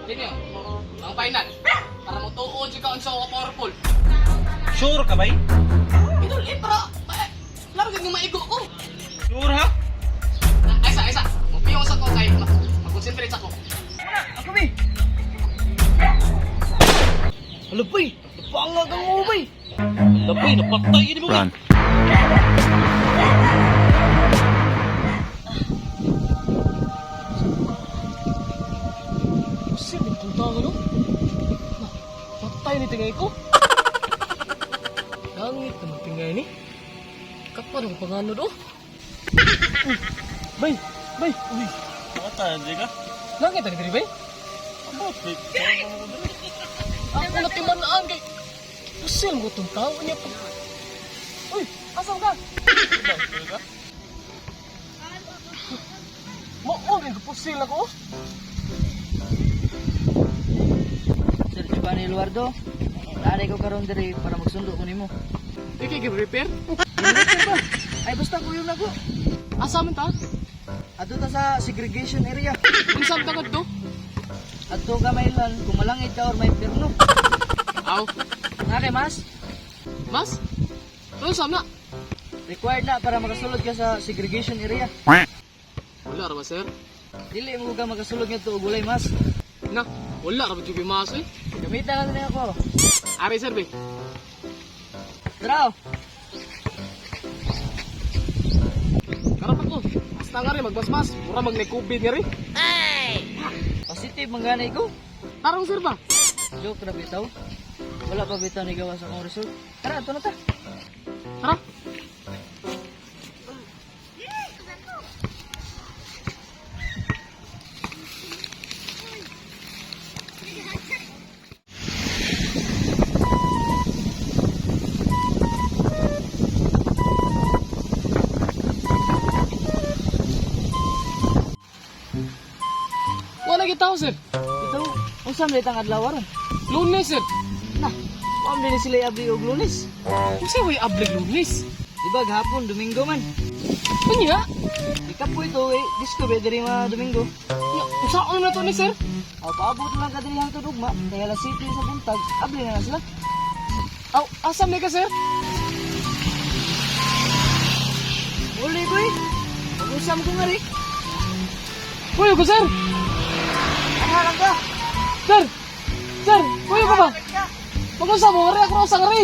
Kini oh. Ang final. Para mo tuod jud ka unsa ka powerful. Sure ka bay? Idol eh para laro gyud nga maigo ko. Sure ha? Ah, Ay sa isa. Mupiyong sa ko kay mag-concentrate ako. Ako be. Alo bay, napangag ang ubay. Labay, napatay yun mo bay. Run. Kasi may kunta ka no? Na, patay ni tingay ko. Langit naman tingay ni. Kapag ang pangano do. Bay, bay. Uy, nakatayan di ka? Langit ang diri bay. Abot, eh. Ako na timanaan kay pusil mo itong tao niya pa. Uy, asan ka? Mao rin pusil ako. Sir Giovanni Eduardo, naari ko karon diri para magsundo ko nimo. Ikay give repair? Ay basta kuyo na ko. Asa man ta? Adto ta sa segregation area. Unsa man ta kadto? Adto ka mailan kung malangit ka or may impyerno. Aw, Nga kay mas, mas? Unsa na? required na para makasulod ka sa segregation area. Wala ra ba sir? Dili mo ka makasulod ngadto og walay mas. Na, wala ra ba jud mas eh. Gamitan na ako. Ari sir be. Tara. Oh. Karap ako. Basta nga rin magbasbas. Mura mag COVID nga rin. Positive man ganay ko. Tarong sir ba? Joke ra bitaw. Wala pa bitaw ni gawa sa akong result. Tara, ato na ta. Tara. Wala kita sir. Ito, unsa man itang adlaw ron? Lunes sir. Na, wa man din sila abli og Lunes. Unsa way ablig Lunes? Di ba gahapon Domingo man? Unya? Ikapoy to eh, disco ba diri mga Domingo. Unya, unsaon na to ni sir? Aw paabot lang ka diri hangtod ugma, kay alas 7 sa buntag, abli na na sila. Aw, asam ni ka sir? Uli ko eh. Mag-usam ko nga rin. Kuyo ko sir. Anharang ka. Sir! Sir! Kuyo ka ba? Mag-usap mo, ngari ako sa ngari!